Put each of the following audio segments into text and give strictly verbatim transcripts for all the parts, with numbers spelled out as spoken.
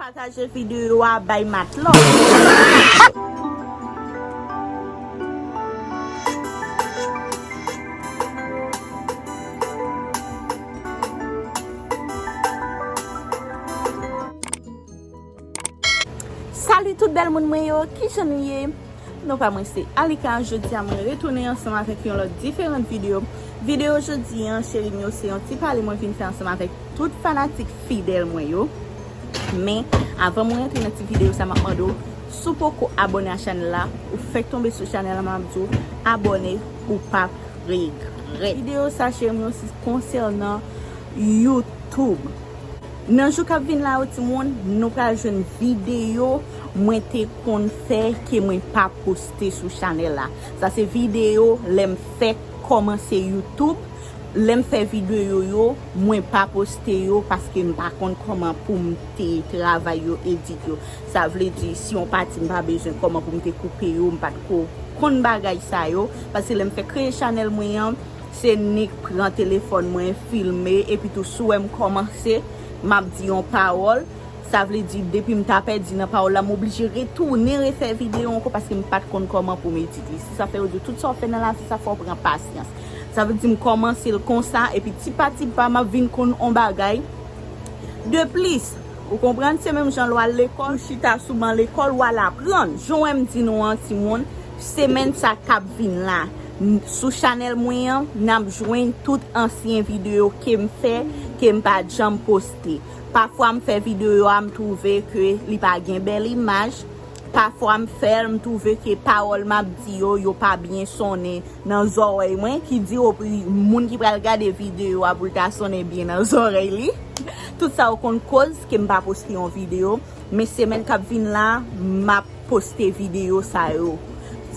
Pataje videyo a bay matlòt. Salut tout bèl moun mwen yo, kijan nou ye? Non pa mwen se Alika, jodi a mwen retounen ansanm avèk yon lòt diferan videyo. Videyo jodi an, cheri m yo, se yon ti pale mwen vin fè ansanm avèk tout fanatik fidèl mwen yo. Men, avan mwen rantre nan ti videyo sa, m ap mande w, si w poko abòne a chanèl la, ou fèk tonbe sou chanèl la, m ap di w, abòne, ou p ap regrèt. Videyo sa, cheri m yo, se konsènan YouTube. Nan jou k ap vin la yo, timoun, nou pral jwenn videyo mwen te konn fè ke mwen pa poste sou chanèl la. Sa se videyo lè m fèk kòmanse YouTube. Lè m fè videyo yo, mwen pa poste yo paske m pa konn kòman pou m te travay yo, edit yo. Sa vle di, si yon pati m pa bezwen kòman pou m te koupe yo, m pa t ko konn bagay sa yo. Paske lè m fèk kreye chanèl mwen an, se nik pran telefòn mwen, filme, epi tou si w wè m kòmanse, m ap di yon pawòl. Sa vle di, depi m ta pèdi nan pawòl la, m oblije retounen refè videyo ankò paske m pa t konn kòman pou m edit li. Se sa fè yo di, tout sa w fè nan lavi, sa fò w pran pasyans. Sa vle di, m kòmanse l konsa, epi ti pa ti pa, m ap vin konn on bagay de plis. Ou konprann? Se menm jan lè w al lekòl, ou chita sou ban lekòl, w al aprann. Jan w wè m di nou an, timoun, semèn sa k ap vin la, n- sou chanèl mwen an, n ap jwenn tout ansyen videyo ke m fè, ke m pa t janm poste. Pafwa m fè videyo a, m twouve ke li pa gen bèl imaj. Pafwa m fè l, m twouve ke pawòl m ap di yo, yo pa byen sonnen nan zòrèy mwen, ki di w pou moun ki pral gade videyo a pou l ta sonnen byen nan zòrèy li. Tout sa yo konn koz ke m pa poste yon videyo, men semèn k ap vin la, m ap poste videyo sa yo.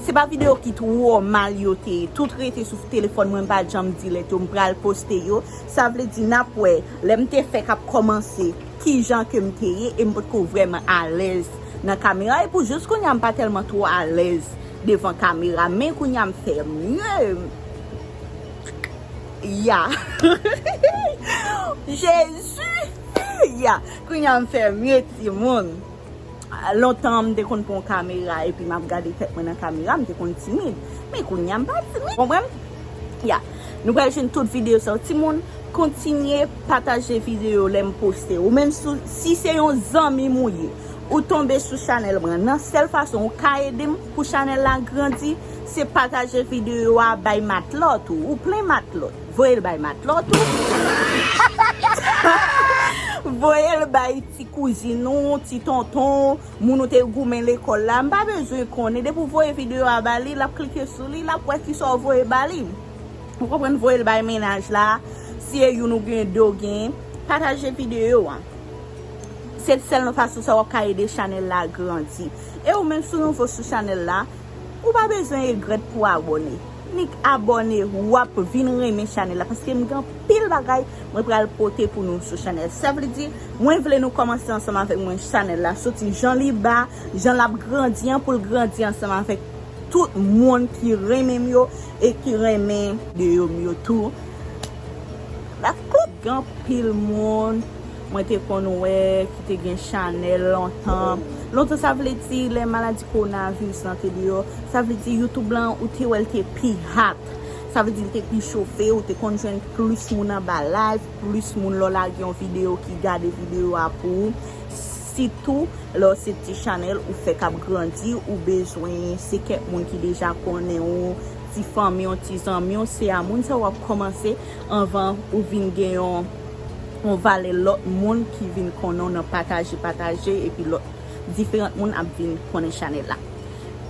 Se pa videyo ki twò mal yo te ye. Tout rete sou telefòn mwen, m pa t janm delete yo, m pral poste yo. Sa vle di, n ap wè, lè m te fèk ap kòmanse, kijan ke m te ye, e m potko vrèman alèz nan kamera. E pou jis kounye a, m pa tèlman twò alèz devan kamera. Men kounye a, m fè mye. Ya. Jezi! Ya. Kounye a, m fè mye, timoun. Lontan, m te konn pran kamera epi m ap gade tèt mwen nan kamera, m te konn timid. Men kounye a, m pa timid. Konprann? Ya. Nou pral jwenn tout videyo sa yo. Timoun, kontinye pataje videyo lè m poste. Ou menm si, si se yon zanmi m ou ye, ou tonbe sou chanèl mwen, nan sèl fason ou ka ede m pou chanèl la grandi, se pataje videyo a bay matlòt ou. Ou plen matlòt. Voye l bay matlòt ou. Voye l bay ti kouzin ou, ti tonton ou, moun ou te goumen lekòl la. M pa bezwen konnen. Depi w voye videyo a ba li, l ap klike sou li, l ap wè kisa w voye ba li. Ou konprann, voye l bay mennaj la. Si e youn ou gen de w gen, pataje videyo a. Se sèl nan fason sa w ap ka ede chanèl la grandi. E ou menm si w nouvo sou chanèl la, ou pa bezwen regrèt pou abòne. Nik abòne, w ap vin renmen chanèl la paske m gen anpil bagay mwen pral pote pou nou sou chanèl. Sa vle di, mwen vle nou kòmanse ansanm avèk mwen chanèl la, soti jan li ba, jan l ap grandi an, pou l grandi ansanm avèk tout moun ki renmen m yo e ki renmen videyo m yo tou. Gen anpil moun mwen te konn wè ki te gen chanèl lontan. Lontan, sa vle di lè maladi kowonaviris lan te deyò, sa vle di YouTube lan, ou te wè l te pi hot. Sa vle di l te pi chofe, ou te konn jwenn plis moun anba live, plis moun lè w lage yon videyo ki gade videyo a pou ou. Sitou lè w se ti chanèl ou fèk ap grandi, ou bezwen se kèk moun ki deja konnen ou, ti fanmi w, ti zanmi w, se a moun sa w ap kòmanse anvan ou vin gen yon, yon valè lòt moun ki vin konnen w nan pataje, pataje, epi lòt diferan moun ap vin konnen chanèl la.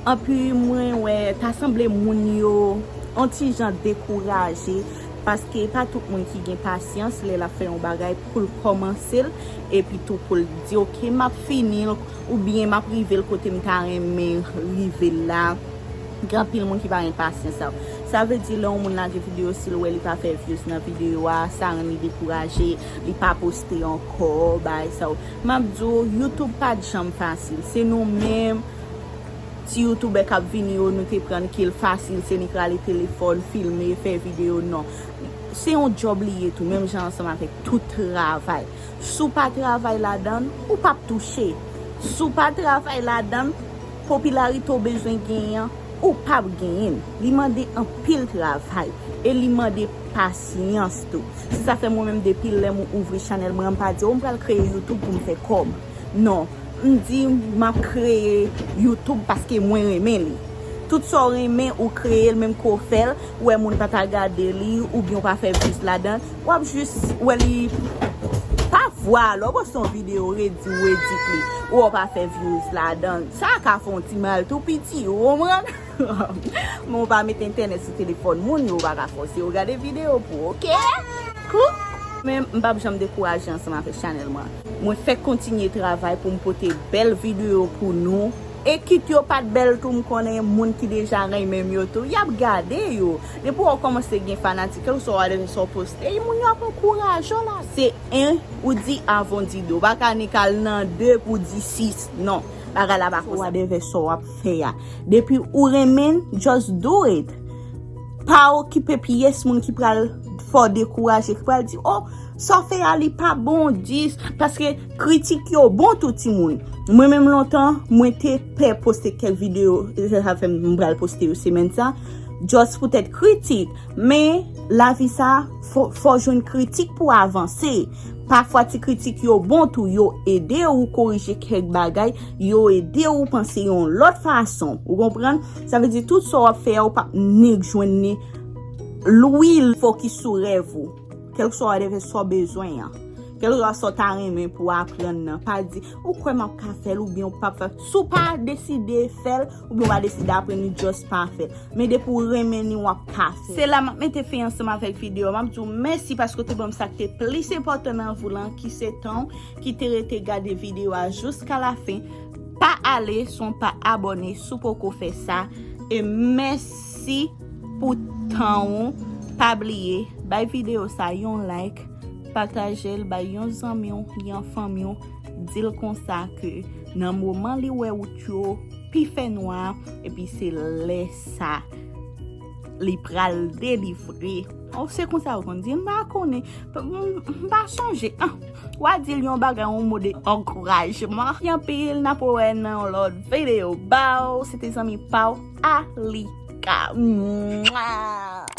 Anpi mwen wè, ta sanble moun yo on ti jan dekouraje, paske pa tout moun ki gen pasyans lè l ap fè yon bagay pou l kòmanse l, epi tou pou l di, "Oke, m ap fini l," oubyen, "M ap rive l kote m ta renmen rive l la." Gen anpil moun ki pa gen pasyans sa yo. Sa vle di, lè yon moun lage videyo, si l wè li pa fè views nan videyo a, sa rann li dekouraje, li pa poste ankò, bagay sa yo. M ap di w, YouTube pa t janm fasil. Se nou menm, ti youtubè k ap vini yo, nou te pran ke l fasil, se nik rale telefòn, filme, fè videyo, non. Se yon djòb li ye tou, menm jan ansanm avèk tout travay. Si w pa travay ladan l, ou p ap touche. Si w pa travay ladan l, popilarite w bezwen genyen an, ou p ap genyen l. Li mande anpil travay e li mande pasyans tou. Se sa fè mwen menm depi lè m ouvri chanèl mwen an, m pa di, o, m pral kreye YouTube pou m fè kòb. Non, m di m ap kreye YouTube paske mwen renmen li. Tout sa w renmen, ou kreye l menm ke w fè l, ou wè moun pa ta gade li, oubyen w pa fè views ladan, w ap jis wè li pa vwa, lè w poste yon videyo redi ou edit li, ou wè w pa fè views ladan. Sa ka fè yon ti mal tou piti, ou konprann? Men w pa met entènèt sou telefòn moun yo, w pa ka fòse yo gade videyo pou, oke? Kou. Men m p ap janm dekouraje ansanm avèk chanèl mwen. Mwen fèk kontinye travay pou m pote bèl videyo pou nou. E kit yo pa t bèl tou, m konnen moun ki deja renmen m yo tou, y ap gade yo. Depi w kòmanse gen fanatik, kèlkeswa w adrese w poste, moun yo ap ankouraje w la. Se en ou di avan w di de. Ou pa ka nik al nan de pou w di sis. Non. Bagay la pa konsa. Whatever sa w ap fè a. Depi ou renmen l, just do it. Pa okipe pyès moun ki pral fè w dekouraje, ki pral di, o, sa w fè a li pa bon, dis. Paske kritik yo bon tou timoun. Mwen menm lontan, mwen te pè poste kèk videyo, se sa fè m pral poste yo semèn sa, just poutèt kritik. Men lavi sa, fò, fò jwenn kritik pou avanse. Pafwa ti kritik yo bon tou, yo ede ou korije kèk bagay, yo ede ou panse yon lòt fason. Ou konprann? Sa vle di tout sa w ap fè a, ou p ap nik jwenn ni lwil. Fokis sou rèv ou. Kèlkeswa whatever sa w bezwen an. Kèlkeswa sa w ta renmen pou w aprann nan. Pa di, ou kwè m ap ka fè l oubyen ou p ap fè l. Si w pa deside fè l, oubyen w pa deside aprann li, just pa fè l. Men depi w renmen li, w ap ka fè l. Se la m ap mete fen ansanm avèk videyo a. M ap di w mèsi paske w te ban m sa k te plis enpòtan nan vi w lan, ki se tan w, ki te rete gade videyo a jiska lafen. Pa ale san w pa abòne si w poko fè sa. E mèsi pou tan w. Pa bliye, bay videyo sa yon like, pataje l, bay yon zanmi w, yon fanmi w, di l konsa ke nan moman li wè wout yo pi fè nwa, epi se lè sa li pral delivre. O, se konsa yo konn di, m pa konnen, m, m pa sonje. Ah, w a di l yon bagay, yon mo de ankourajman. Anpil, n ap wè nan yon lòt videyo. Baw, se te zanmi pa w, Alika. Mwa!